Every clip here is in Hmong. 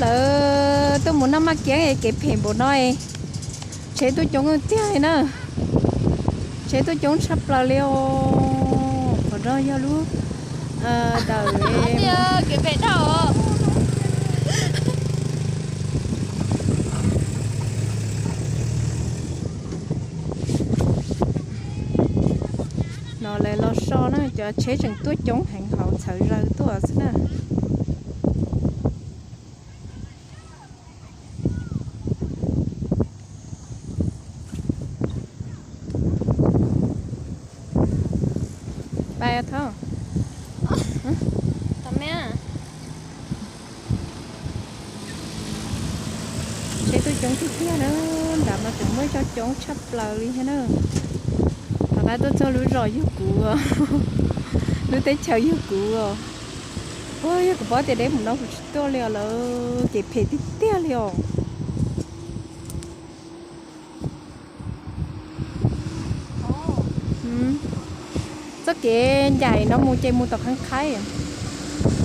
Lawv tuaj mus noj maj kiab es kev phem npaum no, tsheb tuaj coob tiag li na. Tsheb tuaj coob tshaj plaws li os. Qhov no yog lub dawm kev phem dhau. No lawv los so na, cov tsheb tseem tuaj coob heev hauv txhawv zaws tuaj xwb na. Pais thaub. Tsheb tuaj coob tiag tiag na, nram no tseem muaj coob coob tshaj plaws li thiab na. Tom qab tuaj txog lub zos yug kuv, lub teb chaws yug kuv os. Ua yog kuv paub tias deb mus no kuv tsis tuaj li os lawm, kev phem tiag tiag li os. Txoj kev ncaim no mus ces mus tom Khab Khaib.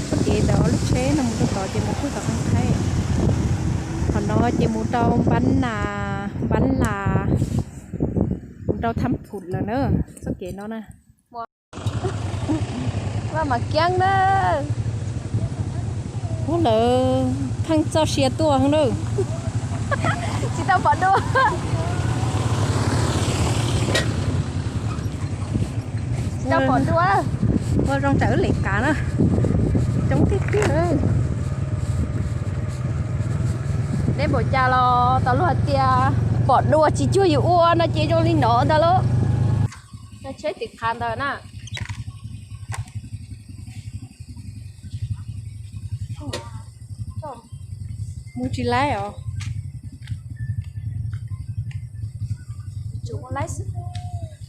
Txoj kev ntawm ob lub tsheb no mus rau tod ces mus puag tom Khab Khaib. Qhov no ces mus rau Npab Nas, Npab Las, mus rau Thab Phum lawm na, txoj kev no na. Vaj Mam Kiab na. Ua lawv pheej txoj sia tuaj na. Tsis tau pom dua. Tsis tau pom dua. Ua zoo tsam wb lem kav na. Coob tiag tiag. Neb npaum cas los tau luag hais tias pom dua tsis cuag yus ua no ces zoo li no ntag lauj. Tsheb tim qhav ntawd na. Mus tsis laib os.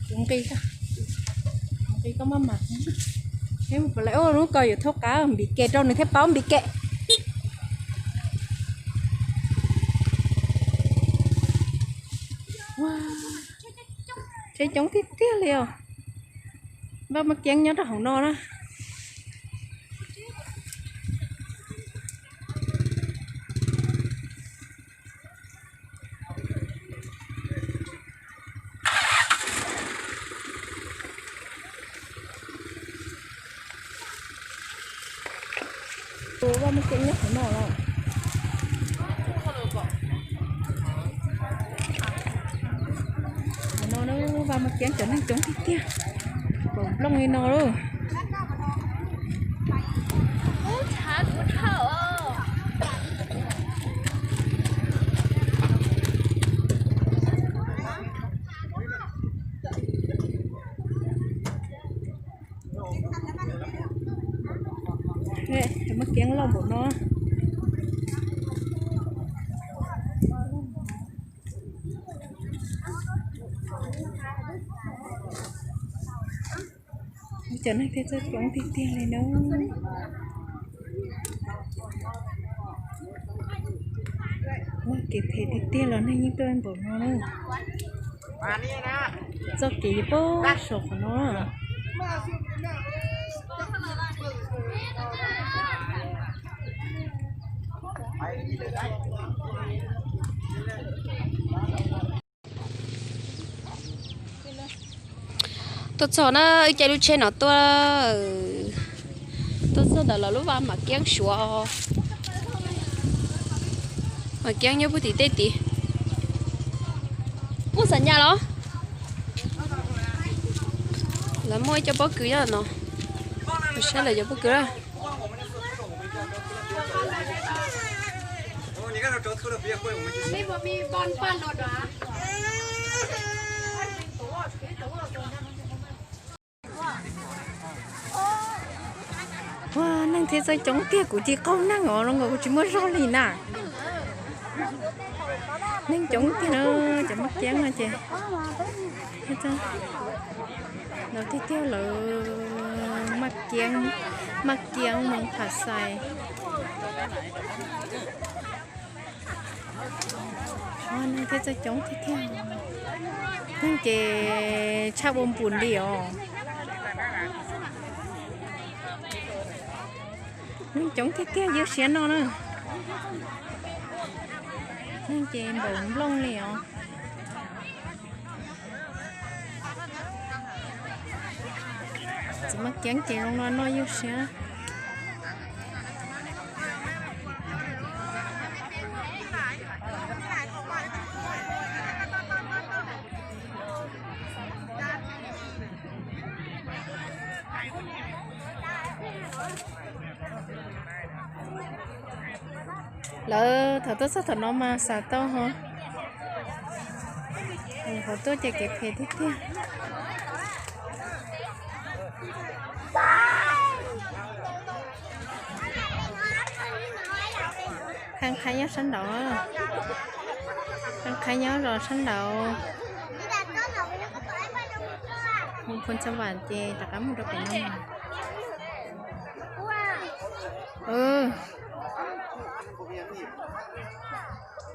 Kuv nqi, kuv nqi koj maj mam. Lub ko yuav thaub qab npim kem rau nws thiaj paub npim kem. Tsheb coob tiag tiag li os. Vaj Maj Kiab nyob rau hauv no na. Vaj Maj Kiab nyob qhov no los. Qhov no na, Vaj Maj Kiab cov neeg coob tiag tiag, npaum nplooj li no lauj. Maj Kiab loj npaum no. Cov neeg thiaj txawj coob tiag tiag li na. Ua kev phem tiag tiag los neeg yeej tuaj npaum no na. Txoj kev puag saum qhov no. Tuaj txog na, wb caij lub tsheb no tuaj, tuaj txog ntawm lawv lub vaj Mam Kiab suav. Mam Kiab nyob puag tim tej tid. Muaj xam nyas los? Lawv muaj ib co pob kws nyob no. Saib lawv cov pob kws na. Ua, neeg thiaj txawj coob tiag, kuv cia li qaug neeg os, zoo nkaus kuv tsis muaj zog li na. Neeg coob tiag na, cov Maj Kiab no ces. Lawv tiag tiag lawv, Maj Kiab, Maj Kiab Moos Phas Xais. Neeg thiaj txawj coob tiag tiag. Neeg ces tshaj ua npus li os. Neeg coob tiag tiag, ywj siab noj na. Neeg ces npaum nplooj li os. Txiv Maj Kiab ces zoo no noj ywj siab. Lawv thaum tuaj txog thaum no mas xav tau ho. Qhov tuaj ces kev phem tiag tiag. Qhab qhaib nyob sab nraud. Qhab qhaib nyob zos sab nraud. Mus Phoos Xas Vas ces rov qab mus rau pem no.